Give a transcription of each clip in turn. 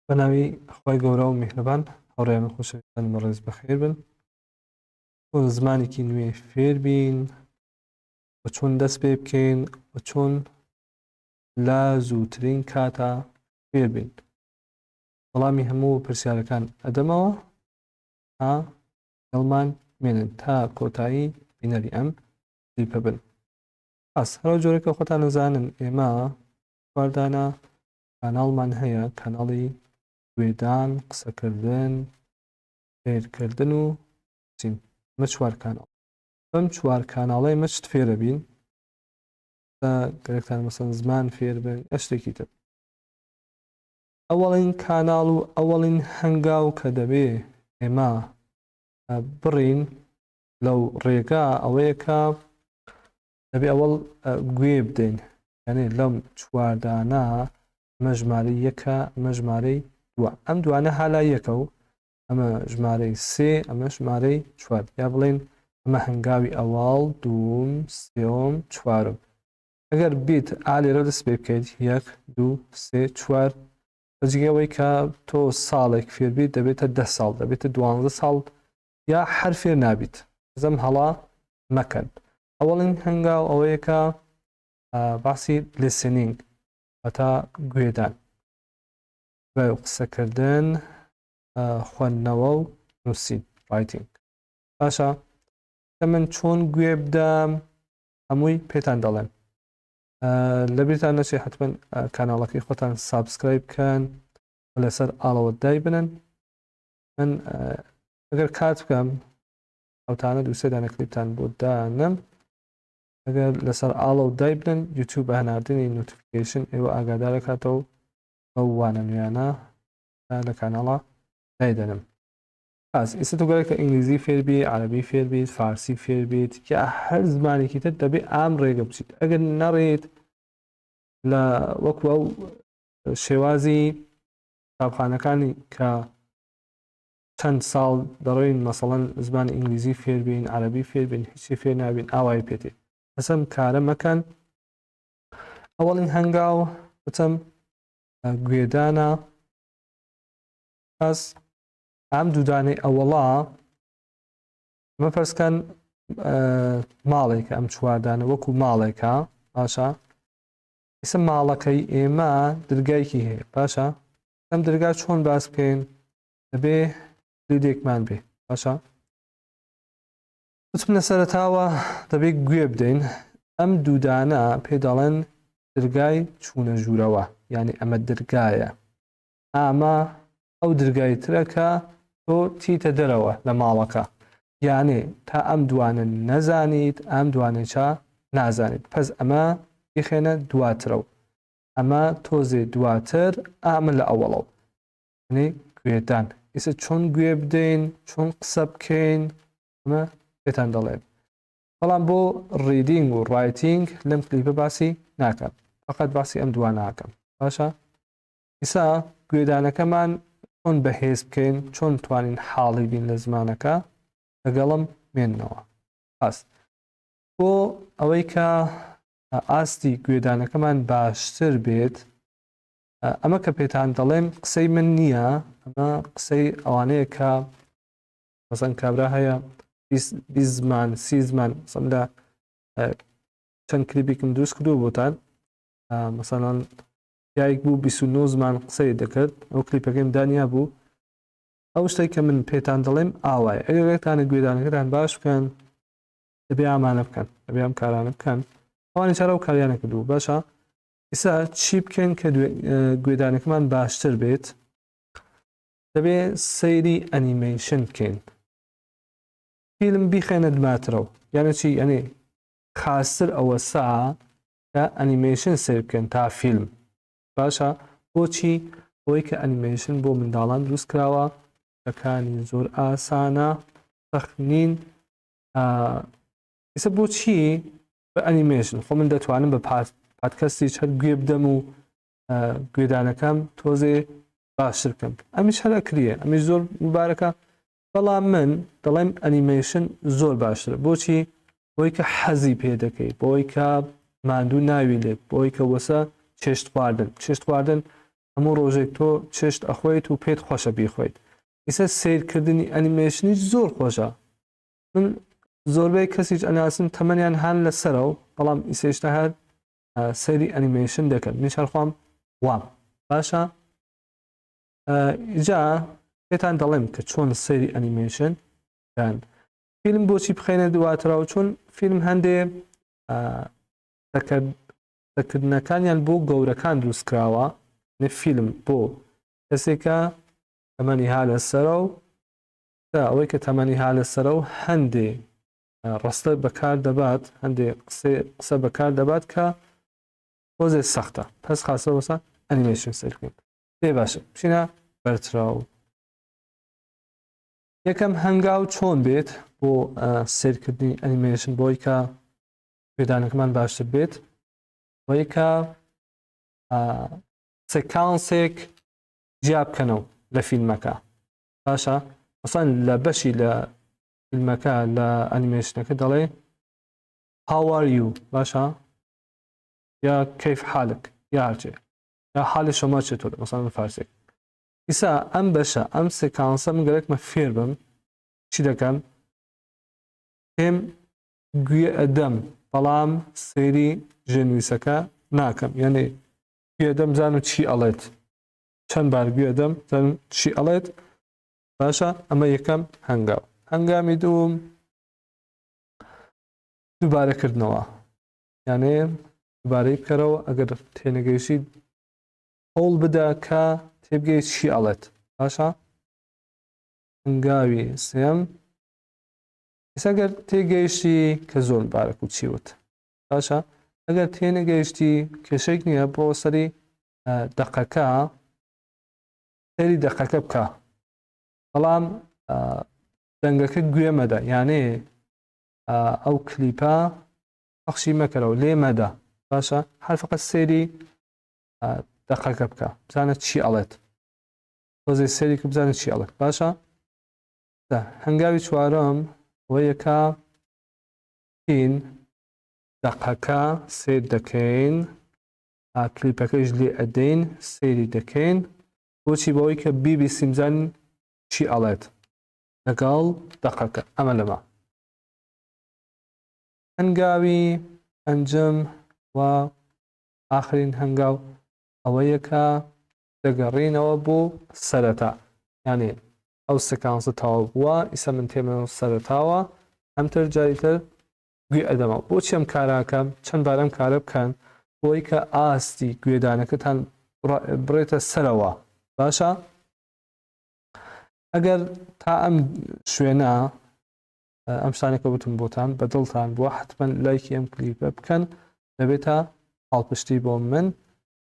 بەناوی خوای گەورە و میهرەبان. هاوڕێیان و خۆشەویستانی بەڕێز بەخێر بن. چۆن زمانێکی نوێ فێر بین و چۆن دەست پێ بکەین و چۆن لە زووترین کاتا فێر بین؟ وەڵامی هەموو پرسیارەکان ئەدەمەوە. تا لەگەڵمان مێنن تا کۆتایی بینەری ئەم کلیپە بن. پس هەرو جۆرێکە خۆتان نەزانن ئێمە چواردانە کاناڵمان هەیە، کاناڵی گوێدان، قسەکردن، فێرکردن و نووسین. ئەمە چوار کاناڵ. بەم چوار کاناڵەی ئێمە چت فێرە بین؟ گەرەکتان مەسەن زمان فێر بن یا شتێکی تر. ئەوەڵین کاناڵ و ئەوەڵین هەنگاو کە دەبێ ئێمە بڕین لەو ڕێگا ئەوەیە کە دەبێ ئەوەڵ گوێ بدەین. یعنی لەم چواردانە ئەمە ژمارەی یەکە، ئەمە ژمارەی دووە، ئەم دوانە هالا یەکە و ئەمە ژمارەی سێ، ئەمە ژمارەی چوار، یا بڵێن ئەمە هەنگاوی ئەواڵ، دووم، سێۆم، چوارم. ئەگەر بیت ئا لێرە دەست پێ بکەیت، یەک، دوو، سێ، چوار، بە جگەی ئەوەی کە تۆ ساڵێک فێربیت دەبێتە 10 ساڵ، دەبێتە 12 ساڵ، یا هەر فێر نابیت. زەم هەڵا مەکەن. ئەوەڵین هەنگاو ئەوەیە کە باسی listening واتا گوێدان، دوای قسەکردن، خوێندنەوە و نووسین writing. باشە کە من چۆن گوێ بدەم هەمووی پێتان دەڵێم. لەبیرتان نەچێ حتمما کاناڵەکەی خۆتان subscribe بکەن و لەسەر ئاڵەوە دایبنن. من ئەگەر کات بکەم ئەوتانە دووسێ دانە کلیپتان بۆ دانم. ئەگەر لەسەر ئاڵە و دایبنن یوتیوب بە هەناردنی notification ئێوە ئاگادارەکاتەوە ئەو وانە نوێیانە لە کاناڵە دایدەنم. پس ئێستا تۆ گەرەکە ئینگلیزی فێربی، عەرەبی فێربیت، فارسی فێربیت یا هەر زمانێکی تر، دەبێ ئام ڕێگە بچیت. ئەگەر نەڕێیت لە وەکو ئەو شێوازی قوتابخانەکانی کە چەند ساڵ دەڕۆین مەسەڵەن زمانی ئینگلیزی فێربین، عەرەبی فێربین، هیچی فێر نابین، ئاوای پێتێ. ئەسەم کارە مەکەن. ئەوەڵین هەنگاو وتم گوێدانە. پس ئەم دوودانەی ئەوەڵا ئەمە فەرزکەن ماڵێکە، ئەم چواردانە وەکو ماڵێکە. باشە ئیسە ماڵەکەی ئێمە درگایکی هەیە. باشە ئەم درگا چۆن باس بکەین؟ دەبێ کلیلێکمان بێ. باشە وتم لە سەرەتاوە دەبێ گوێ بدەین. ئەم دوودانە پێ دەڵێن درگای چوونە ژوورەوە، یعنی ئەمە درگایە، ئامە ئەو درگای ترە کە تۆ تیتە دەرەوە لە ماڵەکە. یانێ تا ئەم دوانە نەزانیت ئەم دوانەیچە نازانیت. پس ئەمە بیخێنە دواترەوە، ئەمە تۆزێ دواتر، ئامە لە ئەوەڵەوە. یعنی گوێدان. ئێستا چۆن گوێ بدەین، چۆن قسە بکەین، ئەمە پێتان دەڵێم. بەڵام بۆ reading و writing لەم کلیپە باسی ناکەم، فقط باسی ئەم دووانە ناکەم. باشە ئیسا گوێدانەکەمان چۆن بەهێز بکەین، چۆن توانین حاڵی بین لە زمانەکە، لەگەڵم مێنەوە. پس بۆ ئەوەی کە ئاستی گوێدانەکەمان باشتر بێت، ئەمە کە پێتان دەڵێم قسەی من نییە، ئەمە قسەی ئەوانەیە کە مەسەن کابرا هەیە 20 زمان، 30 زمان، مەسەن لە چەند کلیپێکم دروست کردووە بۆتان. مەسەلەن پیاوێک بوو 29 زمان قسەی دەکرد، ئەو کلیپەکەیم دانیا بوو. ئەو شتێک کە من پێتان دەڵێم ئاوایە، ئەگەر گەرتانە گوێدانەکەتان باش بکەن دەبێ ئامانە بکەن، دەبێ ئەم کارانە بکەن. ئەوانی چارە ئەو کاریانە کردوو. باشە ئیسا چی بکەین کە گوێدانەکەمان باشتر بێت؟ دەبێ سەیری ئەنیمەیشن بکەین، فیلم بیخێنە دواترەوە. یانە چی؟ یعنی خاستر ئەوەسا کە ئەنیمەیشن سەیر بکەن تا فیلم. باشە بۆچی؟ بۆی کە ئەنیمەیشن بۆ منداڵان دروست کراوە، شتەکانی زۆر ئاسانە، سەخت نین. ئێستا بۆچی بە ئەنیمەیشن؟ خۆ من دەتوانم بە پادکەستی هەر گوێ بدەم و گوێدانەکەم تۆزێ باشتر بکەم، ئەمیش هەر ئەکریە، ئەمیش زۆر مبارەکە. بەڵام من دەڵێم ئەنیمەیشن زۆر باشترە. بۆچی؟ بۆی کە حەزی پێ دەکەی، بۆی کە ماندوو ناوی لێت، بۆی کە وەسە چێشت خواردن. چێشت خواردن هەموو ڕۆژێک تۆ چێشت ئەخۆیت و پێت خۆشە بیخۆیت. ئیسە سەیرکردنی ئەنیمەیشنیش زۆر خۆشە. من زۆربەی کەسیش ئەناسم تەمەنیان هان لەسەرەوە، بەڵام ئیسەیشتا هەر سەیری ئەنیمەیشن دەکەن. منیش هەر خۆم وام. باشە ئیجا پێتان دەڵێم کە چۆن سەیری ئەنیمەیشن بکەن. فیلم بۆچی بخەینە دواترەوە؟ چون فیلم هەندێ قسەکردنەکانیان بۆ گەورەکان دروست کراوە. نە فیلم بۆ کەسێکە تەمەنی ها لەسەرە و ئەوەی کە تەمەنی ها لەسەرە و هەندێ ڕستە بەکار دەبات، هەندێ قسە بەکار دەبات کە تۆزێ سەختە. پس خاصە وەسا ئەنیمەیشن سەیر بکەین. پێ باشە بچینە بەرچراو. یەکەم هەنگاو چۆن بێت بۆ سەیرکردنی ئەنیمەیشن بۆی کە پێدانەکەمان باشتر بێت؟ بۆی کە سێکانسێک جیا بکەنەوە لە فیلمەکە. باشە مەسەن لە بەشی لە فیلمەکە لە ئەنیمەیشنەکە دەڵێ How are you؟ باشە یا کەیف حالک یا هەرچێ یا حالی شما چطوره مثلا فارسێک. ئیسا ئەم بەشە ئەم سێکانسە من گەرەکمە فێر بم. چی دەکەم؟ پێم گوێ ئەدەم بەڵام سەیری ژێنویسەکە ناکەم. یعنی گوێ ئەدەم زانم چی ئەڵێت، چەند بار گوێ ئەدەم زانم چی ئەڵێت. باشە ئەمە یەکەم هەنگاو. هەنگامی دووم دووبارەکردنەوە، یعنی دووبارەی بکەرەوە. ئەگەر تێنەگەیشتی هەوڵ بدە کە تێبگەیت چی ئەڵێت. باشە هەنگاوی سێم ئێستا گەر تێگەیشتی کە زۆر مبارەک و چی وت. باشە ئەگەر تێنەگەیشتی کێشەیەک نییە، بڕۆ سەری دەقەکە، سەری دەقەکە بکە، بەڵام دەنگەکە گوێ مەدە، یانێ ئەو کلیپە پەخشی مەکەرەوە، لێ مەدە. باشە هەر فقط سەیری دەقەکە بکە، بزانە چی ئەڵێت، تۆزێ سەیری کە بزانە چی ئەڵێت. باشە هەنگاوی چوارەم ئەوەیە این دەقەکە سیر دەکەین، کلیپەکەیش لێ ئەدەین سەیری دەکەین. بۆچی؟ بەوەی کە بیبیسیم بزانین چی ئەڵێت لەگەڵ دەقەکە. ئەمە لەمە. هەنگاوی پەنجەم و ئاخرین هەنگاو ئەوەیە کە دەگەڕینەوە بۆ سەرەتا، یعنی ئەو سکانسە تەواو بووە، ئیسا من تێمە سەرەتاوە هەمتر جاریتر گوێ ئەدەمەوە. بۆچی ئەم کاراکەم؟ چەند بار ئەم کارە بکەن بۆی کە ئاستی گوێدانەکەتان بڕێتە سەرەوە. باشە ئەگەر تا ئەم شوێنە ئەم شتانێکە وتم بۆتان بە دڵتان بووە، حتمما لایکی ئەم کلیپە بکەن، دەبێتە پاڵپشتی بۆ من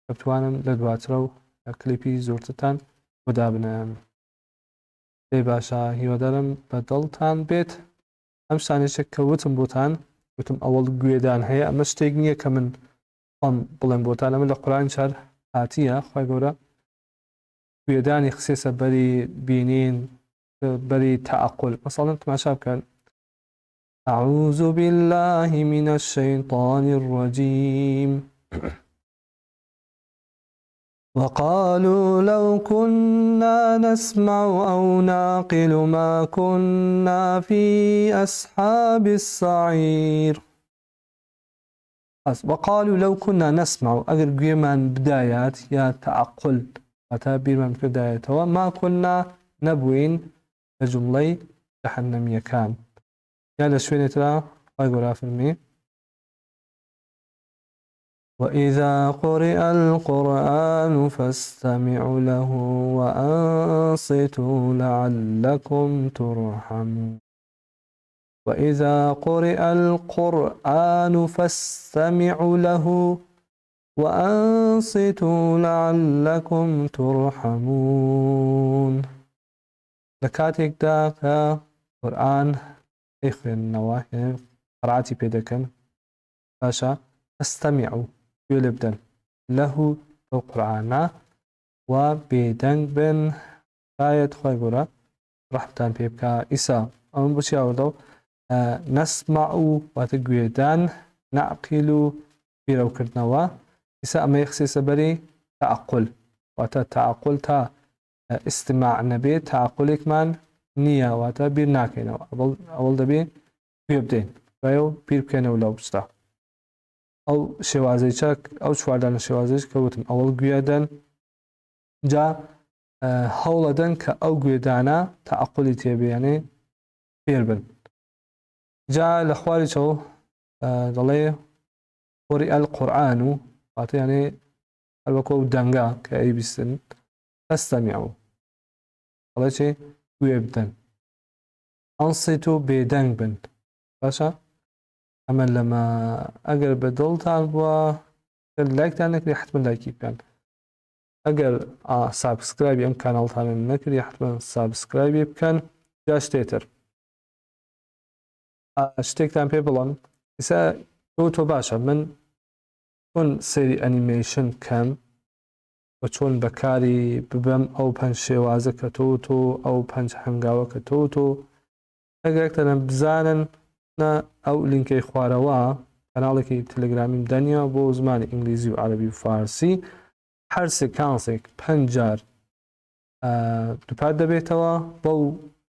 کە بتوانم لە دواترە و کلیپی زۆرترتان بۆ دابنێم. پێی باشە هیوادارم بە دڵتان بێت. ئەم شتانێکە کە وتم بۆتان، وتم ئەوەڵ گوێدان هەیە، ئەمە شتێک نییە کە من خۆم بڵێم بۆتان، ئەمە لە قورئان چار هاتیە. خوای گەورە گوێدانی خسێسە بەری بینین، بەری تەعقل. مەسەڵەن تماشا بکەن، أعوذ بالله من الشيطان الرجيم وقالوا لو كنا نسمع أو نعقل ما كنا في أصحاب السعير. وقالوا لو كنا نسمع، ئەگەر گوێمان بدایات یا تعقل واتا بیرمان بکردایەتەوە، ما كنا نەبووین لە جومڵەی جەهەنەمییەکان. یا لە شوێنێترا خوای گەورە فەرمی وإذا قرئ القرآن فاستمعوا له وأنصتوا لعلكم ترحمون. وإذا قرئ القرآن فاستمعوا له وأنصتوا لعلكم ترحمون. لە کاتێکدا کە قورئان ئەیخوێننەوە، یعنی قەرعاتی پێ دەکەن، باشە فاستمعوا گوێ لێ بدەن، له بەو قورئانە، و بێدەنگ بن شایەت خوای گەورە ڕەحمتان پێ بکا. ئیسا ئەمە بۆچی ئاوردەوە؟ نەسمع واتە گوێدان، نعقل و بیرەوکردنەوە. ئیسا ئەمە خسێسە بەری تعقل. واتە تەعەقول تا ئیستماع نەبێ تەعەقولێکمان نییە، واتە بیر ناکەینەوە، ئەوەڵ دەبێ گوێ بدەین دوایەوە بیر بکەینەوە لەو شتە. ئەو شێوازەی چاک ئەو چواردانە شێوازەیش کە وتم ئەوەڵ گوێ دەن، جا هەوڵەدەن کە ئەو گوێدانە تەعەقولی تێبێنێ فێر بن. جا لە خواری چەو دەڵێ قوری القورآن و واتە یانێ هەروەکو ئەو دەنگە کە ئەیبیستن فاستمعوا دەڵێ چی گوێ بدەن، ئەنصتوا بێدەنگ بن. باشە ئەمە لەمە ئەگەر بە دڵتان بووە لایکتان نەکری حتمما لایکی بکەن، ئەگەر subscribe ی ئەم کاناڵتانە نەکردی حتمما subscribe ی بکەن. جا شتێتر شتێکتان پێ بڵم ئیسا تۆ تۆ باشە من چۆن سەیری ئەنیمەیشن بکەم و چۆن بەکاری ببەم ئەو پەنج شێوازە کە تۆ تۆ ئەو پەنج هەنگاوە کە تۆ تۆ ئەگەرتەنە بزانن نا ئەو لینکەی خوارەوە کەناڵێکی تەلەگرامیم دەنیا بۆ زمانی ئینگلیزی و عەربی و فارسی هەر سکانسێک پەنج جار دووپات دەبێتەوە بەو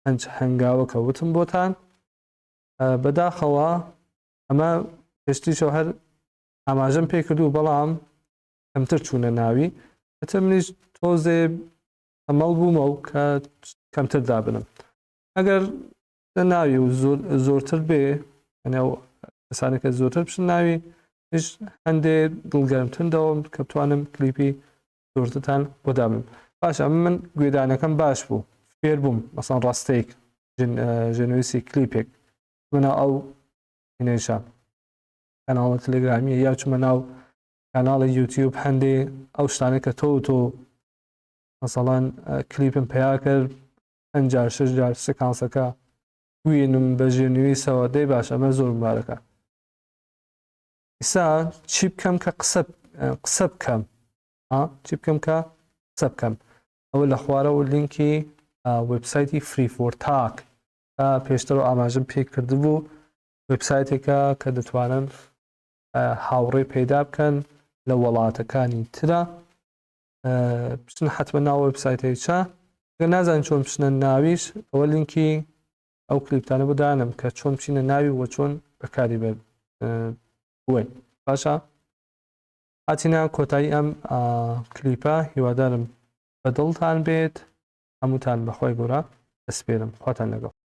پەنج هەنگاوە کە وتم بۆتان. بەداخەوە ئەمە پێشتریشەوە هەر ئاماژەم پێ کردو بەڵام کەمتر چوونە ناوی ئەتە منیش تۆزێ ئەمەڵ بوومە و کە کەمتر دابنم ئەگەر لە ناوی و زۆرتر بێ ئەو کەسانێکە زۆرتر بچن ناوی منیش هەندێ دڵگەرمتر دەوم کە بتوانم کلیپی زۆرترتان بۆ دابنم. باشە ئەمە من گوێدانەکەم باش بوو فێر بووم مەسەن ڕاستەیەک ژێنویسی کلیپێک چمە ئەو هینەیشە کەناڵە تەلەگرامیە یا چمە ناو کەناڵی یوتیوب هەندێ ئەو شتانە کە تۆ تۆ مەسەڵەن کلیپم پیا کرد پەنج جار شەش جار سکانسەکە گوێنم بە ژێرنویسەوە دەی باش ئەمە زۆر مبارەکە. ئیسا چی بکەم کە قسە قسە بکەم چی بکەم کە قسە بکەم ئەوە لە خوارەوە لینکی وبسایتی فری فۆر تاک پێشتر و ئاماژم پێ کردبوو وبسایتێکە کە دەتوانن هاوڕێ پەیدا بکەن لە وڵاتەکانی ترە بچن حتممە ناو وبسایتەی چە گەر نازان چۆن بچنە ناویش ئەوە لینکی ئەو کلیپتانە بۆ دانم کە چۆن بچینە ناوی وە چۆن بەکاری بووین. باشە هاتینە کۆتایی ئەم کلیپە، هیوادارم بەدڵتان بێت. هەمووتان بەخوای گەورە دەسپێرم، خواتان لەگەڵ.